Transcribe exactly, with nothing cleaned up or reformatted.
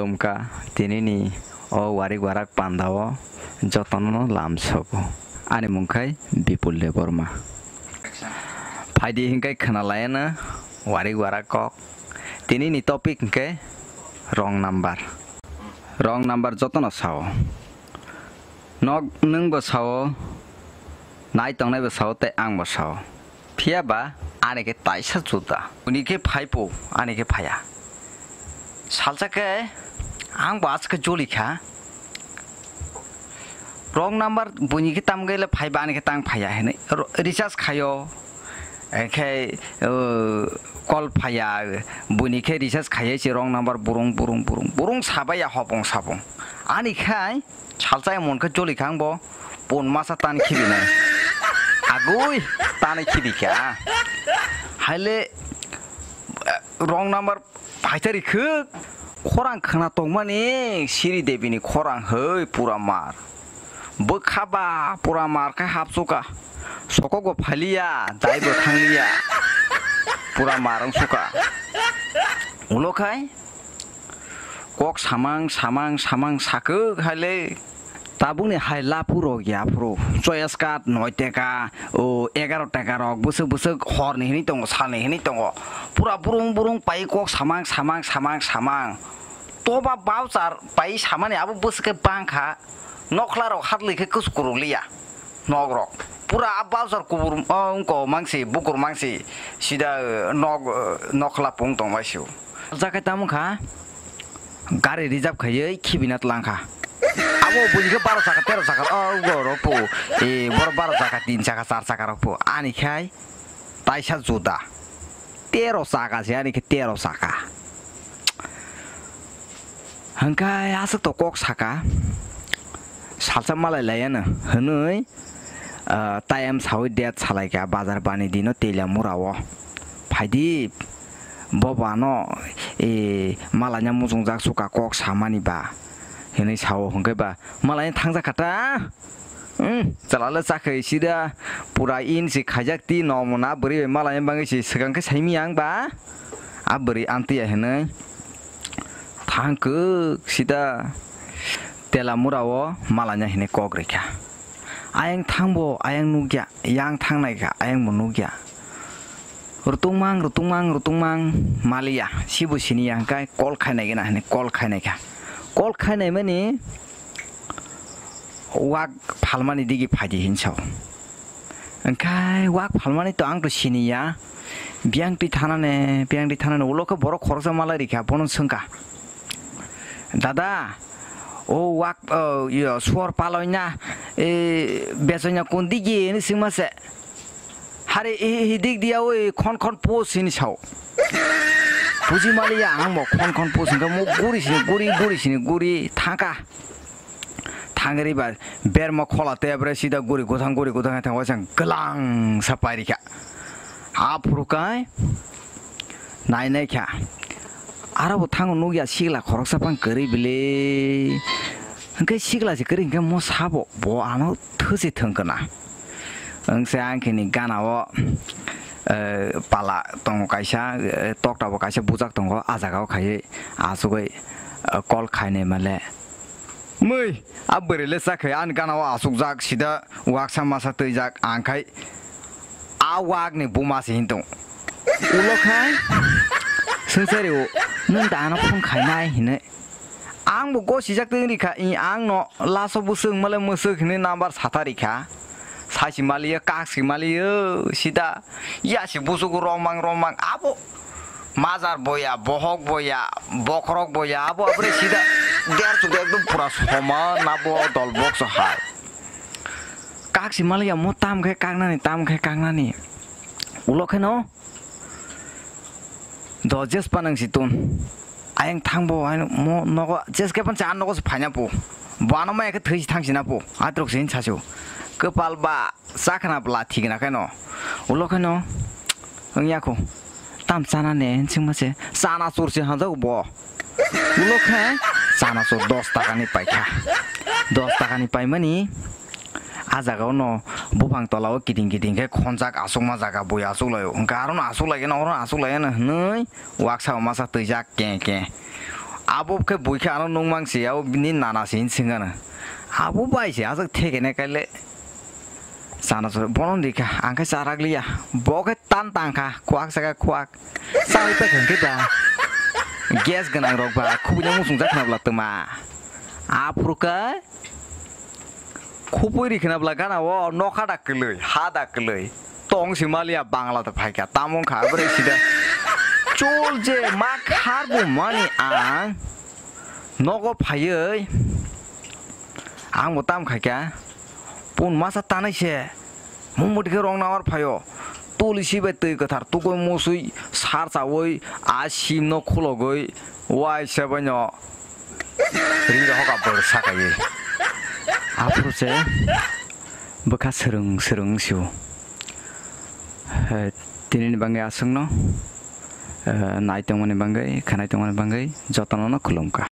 Tumka tinini o warik warak pandao jotono lamsogo. Ani mung khai Bipul Debbarma. Phaidi hinkai khwnalayana warik warak kok. Tinini topic hinkhe wrong number. Wrong number jotono sao. Nok nwngbo sao, nai tongnaibo sao tei angbo sao. Phiya ba ani khe taisa juda. Buini khe phai po, ani khe phaiya. Salsa khe ang bo aswk khe joli kha. Wrong number buini khe tam gele phai ba ani khe tang phaiya hinwi ro-, recharge khaio. Khe, uh, call phaiya. Buini khe recharge khaiya se wrong number burung, burung, burung, burung sabaiya hopong sapong. Ani khai Salsa emon khe joli kha ang bo pon masa tani khibi nai. Agui tani khibi kha. Haile, eh, wrong number phaitari khuk. Khorang khwna tongmani Siri Devi ni khorang hoi pura mar. Bwkha ba pura mar khai hapsuka. Sokok bo phaliya, dai bo thangliya. Pura mar wng suka. Ulo khai Kok samang, samang, samang sakuk haile. Tabukni hai lapu rok ya phuru. Choya skat noi teka, o egaro teka rok bwswk bwswk horni hinwi tongo, salni hinwi tongo. Pura burung burung pai kok samang, samang, samang, samang. Toba bauchar pai samani abo bwswk khe bangkha. Nokhla rok hatlwi khe kusu kuruk liya. Nok rok. Pura a bauchar kubur, o, wngko mangsi, bukur mangsi. Sida, eh, nok, eh, nokhla pung tongbai sio. Jakai tamo kha, gari reserve khaiwi khibina tlang kha. Abo buini khe baro chakha, tero chakha, o, ugo rok po, e, boro baro chakha, tin chakha, char chakha rok po. Ani khai taisa juda. Tero chakha se, ani khe tero chakha. Hwnkhe aswk to kok saka, salsa malai laiano hwnwi, ah, tayam sawi date salaikha bazar bani dino Teliamura o. Phaidi, bo ba ano, e, malaina muchungjak suka kok samani ba, hinwi sao, hwnkhe ba malaina thangjak kha ta. Hmm, chwla le chakhwi sida pura in si khaijak ti no mona bwrwi bai malaina bangwi si swkang khe saimi ang ba. A bwrwi amtwi ya hinwi thang kwk sida Teliamura o malaina hinwi kok rikha. Ayang thangbo ayang nukya, yang thangnai kha ayang bo nukya. Rutungmang, rutungmang, rutungmang maliya, sibo siniya hwnkhe call khainai gana hinwi call khainai kha. Call khainai mani wak phalmani digi phaidi hinwi sao. Hwnkhe wak phalmani to ang to siniya. Biyang twi thanane, biyang twi thanane ulo khe borok khoroksa malai rikha, bono swngkha, "Dada, o wak, o, yo, suor paloina, e, bechoina kun digi?" hinwi swngma se. Hari hi, hi dik dia oi khon khon pus hini sao. Buji maliya ang bo khon khon pus hingke mo guri sini guri guri sini guri thangka. Thangri ba berma khola te bre sida guri guthang guri guthang thang waisang glang sa pairikha. Aphuru kai nai nai kha. Aro bo thango nukya sigla khoroksa phang kwrwi bili. Hingke sigla se kwrwi hingke mo sabo bo ano thwse thwng kana. Wngse ang khini gana o, eh, pala tongo kaisa, eh, tokta bo kaisa bujak tongo, ah jaga o khaiwi asugwi, eh, call khainai male. Mui, a bwrwi le chakhe ani gana o asukjak sida waksa masa twijak ang khai a wak ni buma se hintung. Ulo khai swngchari o nwng da ano phone khainai hinwi. Ang bo gosijak twi rikha, i ang no laso bwswk male mwswk hinwi number satha rikha. Saisi maliyo, kaksi maliyo, sida yasi busugo romang romang abo majar boya, bohok boya, bokhorok boya, abo abore sida derchuk ekdom pura soman abo dol box hai. Kaksi maliya mo tam khe kaknani, tam khe kaknani. Ulo kheno Do jespa nang si tun. Ayang thang bo, ayang mo nogo, jes ke pan cha nogo se phanya po. Bo ano maya khe thwi si thang si na po. Atrok si hin cha su. Kwpal ba, cha khna bla thik na khe no. Ulo khe no. Wng ya kho. Tam chana ne, hin sing ma se. Chana chur si hanjak bo. Ulo khe, chana chur dos taka ni pai kha. Dos taka ni pai mani. A jaga o no buphang tola o kiting kiting khe khonjak aswkma jaga bui aswk lai o. Hwnkhe aro no aswk lai geno, oro no aswk lai geno hinwi waksa o masa twijak keng keng. Abo khe bui khe ano nung mang si, abo bini nana si hin swng ano. Abo bai se aswk thekene kaile. Chana chwrai bono di kha, ang khe charak liya. Bo khe tan tang kha, kwak saka kwak. Chai pa khe da. Gas gwnang rok ba, khubui no musung jak na bla tuma. Aphuru khe khupui ri khna bla gana o nokha da kwlwi, ha da kwlwi. Tong si maliya Bangla da phai kha, tamo wng kha bwrwi sida. Chol je ma khar bo mani ang nogo phaiwi. Ang bo tam khai kha. Pun masa tanai se. Mumut khe rong nawar phaio. Tulsi bai twi kwthar tugui musui sar chaui a sim no khulogwi waisa bai no ri rohok a bwrsa kaiwi. Aphuru se bwkha swrwng swrwng sio. He, tini ni bangwi aswk no, eh, nai tongmani bangwi, khanai tongmani bangwi jotono no khulum kha.